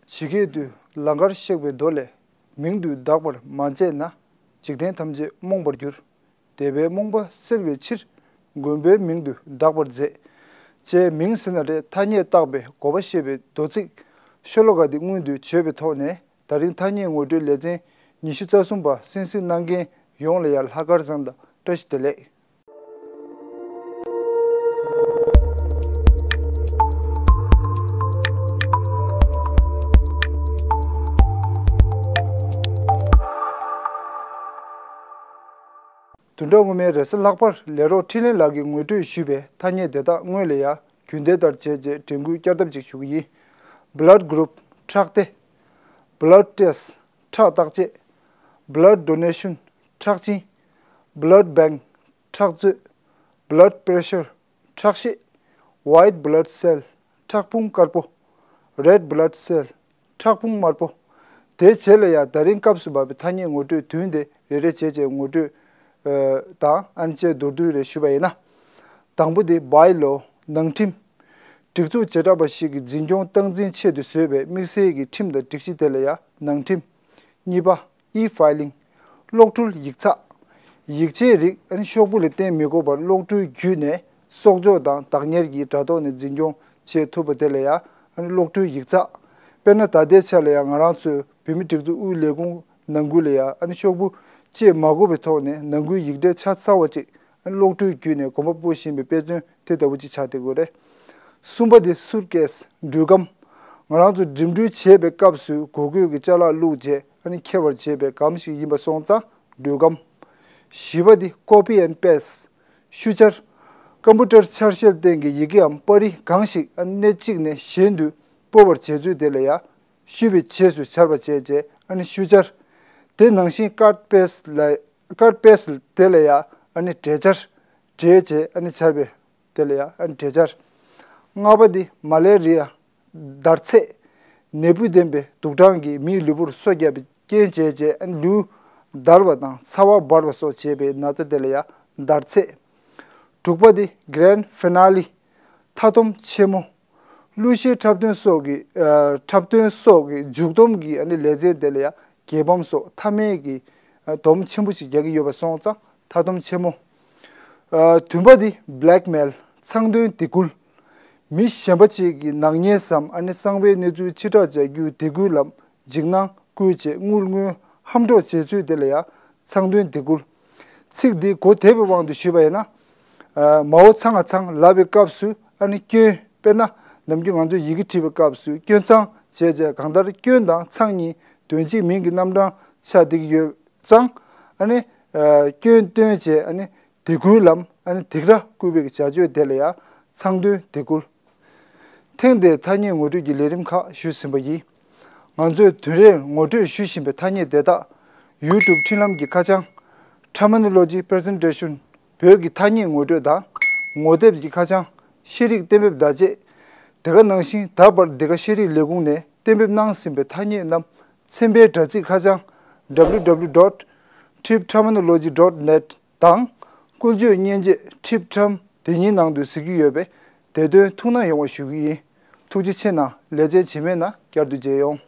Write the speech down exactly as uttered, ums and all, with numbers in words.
ཇི་སྐད་དུ། ལང་ཀར་གཤེགས་པའི་མདོ་ལས། མིང་དུ་གདགས་པར་མ་མཛད་ན། འཇིག་རྟེན་ཐམས་ཅད་རྨོངས་པར་འགྱུར། དེ་བས་རྨོངས་པ་སེལ་བའི་ཕྱིར། མགོན་པོའི་མིང་དུ་གདགས་པར་མཛད། ཅེས་མིང་ཟེར་ན་རེ་ཐ་སྙད་བཏགས་པའི་དགོས་པ་བཤད་པའི་མདོ་ཚིག་ཤོ་ལོ་ཀ་འདི་སྔོན་དུ་བརྗོད་པའི་ཐོག་ནས། ད་རིང་ཐ་སྙད་ངོ་སྤྲོད་ལེ་ཚན་ཉི་ཤུ་རྩ་གསུམ་པ་གསན་གཟིགས་གནང་མཁན་ཡོངས་ལ་ཡང་ལྷག་དཀར་བཟང་དང་བཀྲ་ཤིས་བདེ་ལེགས། བདུན་ཕྲག་སྔོན་མའི་རེས་གཟའ་ལྷག་པར་ལས་རོགས་འཕྲིན་ལས་ལགས་ཀྱིས་ངོ་སྤྲོད་ཞུས་པའི་ཐ་སྙད་དེ་དག་སྔོན་ལ་ཡང་རྒྱུན་ལྡན་ལྟར་བྱས་རྗེས་དྲན་སྐུལ་བསྐྱར་ལྡབ་ཅིག་ཞུ་གི་ཡིན། Blood group ཁྲག་སྡེ། Blood test ཁྲག་བརྟག་དཔྱད། Blood donation ཁྲག་སྦྱིན། Blood bank ཁྲག་མཛོད། Blood pressure ཁྲག་ཤེད། White blood cell ཁྲག་ཕུང་དཀར་པོ། Red blood cell ཁྲག་ཕུང་དམར་པོ། དེའི་རྗེས་ལ་ཡང་ད་རིང་སྐབས་སུ་བབས་པའི་ཐ་སྙད་ངོ་སྤྲོད་བདུན་དེ་རེ་རེ་བྱས་རྗེས་ངོ་སྤྲོད་ཨ་དང་ཨན་ཅེ་མདོར་བསྡུས་རེ་ཞུས་པ་ཡིན་ན། དང་པོ་དེ་by law ནང་ཁྲིམས། སྒྲིག་འཛུགས་བྱེ་བྲག་པ་ཞིག་གིས་འཛིན་སྐྱོང་སྟངས་འཛིན་ཆེད་དུ་བཟོས་པའི་དམིགས་བསལ་གྱི་ཁྲིམས་དང་སྒྲིག་གཞི་དེ་ལ་ཡང་ནང་ཁྲིམས། གཉིས་པ། e-filing གློག་འཕྲུལ་ཡིག་ཚགས། ཡིག་ཆའི་རིགས་ཨ་ནི་ཤོག་བུ་ལ་བརྟེན་མི་དགོས་པར་གློག་འཕྲུལ་བརྒྱུད་ནས་གསོག་འཇོག་དང་བདག་གཉེར་གྱི་དྲ་ཐོག་ནས་འཛིན་སྐྱོང་བྱེད་ཐུབ་པ་དེ་ལ་ཡང་ཨ་ནི་གློག་འཕྲུལ་ཡིག་ཚགས། དཔེར་ན་ད་ལྟའི་ཆ་ལ་ཡང་ང་རང་ཚོའི་བོད་མིའི་སྒྲིག་འཛུགས་དབུས་ལས་ཁུངས་ནང་ཁུལ་ལ་ཡང་ཨ་ནི་ཤོག་བུ་བཅས་མ་དགོས་པའི་ཐོག་ནས་ནང་ཁུལ་ཡིག་ཕྲད་ཆ་ཚང་བ་ཅིག་ཨ་ནི་གློག་འཕྲུལ་བརྒྱུད་ནས་གོམ་པ་སྤོ་བཞིན་པའི་དཔེ་མཚོན་དེ་ལྟ་བུ་ཅིག་ཆགས་བསྡད་ཡོད་རེད། གསུམ་པ་དེ་སུཊ་ཀེས་འགྲུལ་སྒམ། ང་རང་ཚོ་འགྲིམ་འགྲུལ་བྱེད་པའི་སྐབས་སུ་གོ་སྐབས་ཀྱི་ཅ་ལག་བླུགས་རྗེས་ཨ་ནི་འཁྱེར་བར་བྱེད་པའི་སྒམ་ཞིག་ཡིན་པ་སོང་ཙང་འགྲུལ་སྒམ། བཞི་པ་དེ་copy and paste ཤུལ་བཅར། ཀམ་པུ་ཊར་འཆར་ཤེལ་སྟེང་གི་ཡི་གེའམ་པར་རིས་གང་ཞིག་ཨ་ནི་གནས་གཅིག་ནས་གཞན་དུ་སྤོ་བར་བྱེད་ཚུལ་དེ་ལ་ཡང་ཤུལ་བའི་རྗེས་སུ་བཅར་བ་བྱས་རྗེས་ཨ་ནི་ཤུལ་བཅར། དེ་ནང་བཞིན་ཀཊ་པེ་སི་ལ་ཀཊ་པེ་སི་དེ་ལ་ཡང་ཨ་ནི་འབྲེལ་བཅར། འབྲེལ་བྱས་ཨ་ནི་བཅར་བའི། དེ་ལ་ཡང་ཨ་ནི་འབྲེལ་བཅར། ལྔ་པ་དེ་མ་ལེ་རི་ཡ། འདར་ཚད། ནད་འབུ་ལྡན་པའི་དུག་སྦྲང་གིས་མིའི་ལུས་པོར་སོ་བརྒྱབ་པའི་རྐྱེན་བྱས་རྗེས་ཨ་ནི་ལུས་འདར་བ་དང་ཚ་བ་འབར་བ་སོགས་བྱེད་པའི་ན་ཚ་དེ་ལ་ཡང་འདར་ཚད། དྲུག་པ་དེ་གྷ་རན་ཌི་ཕི་ན་ལི། མཐའ་སྡོམ་ཆེན་མོ། གླུ་གཞས་འཁྲབ་སྟོན་སོགས་ཀྱི་ཨ་འཁྲབ་སྟོན་སོགས་ཀྱི་མཇུག་སྡོམ་གྱི་ཨ་ནི་ལེ་ཚན་དེ་ལ་ཡང་རྒྱལ་ཕམ་སོགས་མཐའ་མའི་གི་ཨ་སྡོམ་ཆེན་པོ་ཞིག་རྒྱག་གི་ཡོད་པ་སོང་ཙང་མཐའ་སྡོམ་ཆེན་མོ། ཨ་བདུན་པ་དེ་བྷི་ལེག་མེལ་མཚང་འདོན་སྡིགས་སྐུལ། མི་གཞན་པ་ཅིག་གི་ནག་ཉེས་སམ་ཨ་ནི་གསང་བའི་གནས་ཚུལ་ཕྱིར་བསྒྲགས་བྱ་རྒྱུའི་སྡིགས་སྐུལ་ལམ་འཇིགས་སྣང་བསྐུལ་བྱེད་དངུལ་དངོས་ཧམ་འཕྲོག་བྱེད་ཚུལ་དེ་ལ་ཡང་མཚང་འདོན་སྡིགས་སྐུལ། ཚིག་འདི་གོ་བདེ་བའི་དབང་དུ་ཞུས་པ་ཡིན་ན། ཨ་མའོ་ཚང་ང་ཚང་ལབ་པའི་སྐབས་སུ་ཨ་ནི་སྐྱོན། དཔེར་ན་ནམ་རྒྱུན་ང་ཚོས་ཡི་གེ་བྲིས་པའི་སྐབས་སུ་སྐྱོན་མཚང་བྱས་བྱས་གང་ལྟར་སྐྱོན་དང་མཚང་གཉིས་དོན་གཅིག་མིང་གི་རྣམ་གྲངས་ཆགས་བསྡད་ཀྱི་ཡོད་ཙང་། ཨ་ནི་ཨ་སྐྱོན་སྟོན་བྱས་ཨ་ནི་སྡིགས་སྐུལ་ལམ་ཨ་ནི་སྡིགས་ར་བསྐུལ་བའི་བྱ་སྤྱོད་དེ་ལ་ཡང་མཚང་འདོན་སྡིགས་སྐུལ། ཐེངས་འདིའི་ཐ་སྙད་ངོ་སྤྲོད་ཀྱི་ལས་རིམ་ཁག་ཞུས་ཟིན་པ་ཡིན། ང་ཚོས་དུས་རེར་ངོ་སྤྲོད་ཞུ་བཞིན་པའི་ཐ་སྙད་དེ་དག་ཡུ་ཊུབ་འཕྲིན་ལམ་གྱི་ཁ་བྱང་། Terminology Presentation བོད་ཀྱི་ཐ་སྙད་ངོ་སྤྲོད་དང་། ངོ་དེབ་ཀྱི་ཁ་བྱང་། ཤེས་རིག་གཏན་འབེབས་བརྡ་ཆད། དེ་ག་ནང་བཞིན་ད་བར་འདི་ག་ཤེས་རིག་ལས་ཁུངས་ནས་གཏན་འབེབས་གནང་ཟིན་པའི་ཐ་སྙད་རྣམས་ཚན་པའི་དྲ་ཚིགས་ཁ་བྱང་www dot trip terminology dot net དང་། ཀུན་སྤྱོད་མཉེན་ཆས་Trip Term དེ་གཉིས་ནང་དུ་གཟིགས་རྒྱུ་ཡོད་པས་དེ་དོན་ཐུགས་སྣང་ཡོང་བ་ཞུ་གི་ཡིན། ཐུགས་རྗེ་ཆེ་གནང་། ལེ་ཚན་རྗེས་མའི་ནང་བསྐྱར་དུ་མཇལ་ཡོང་།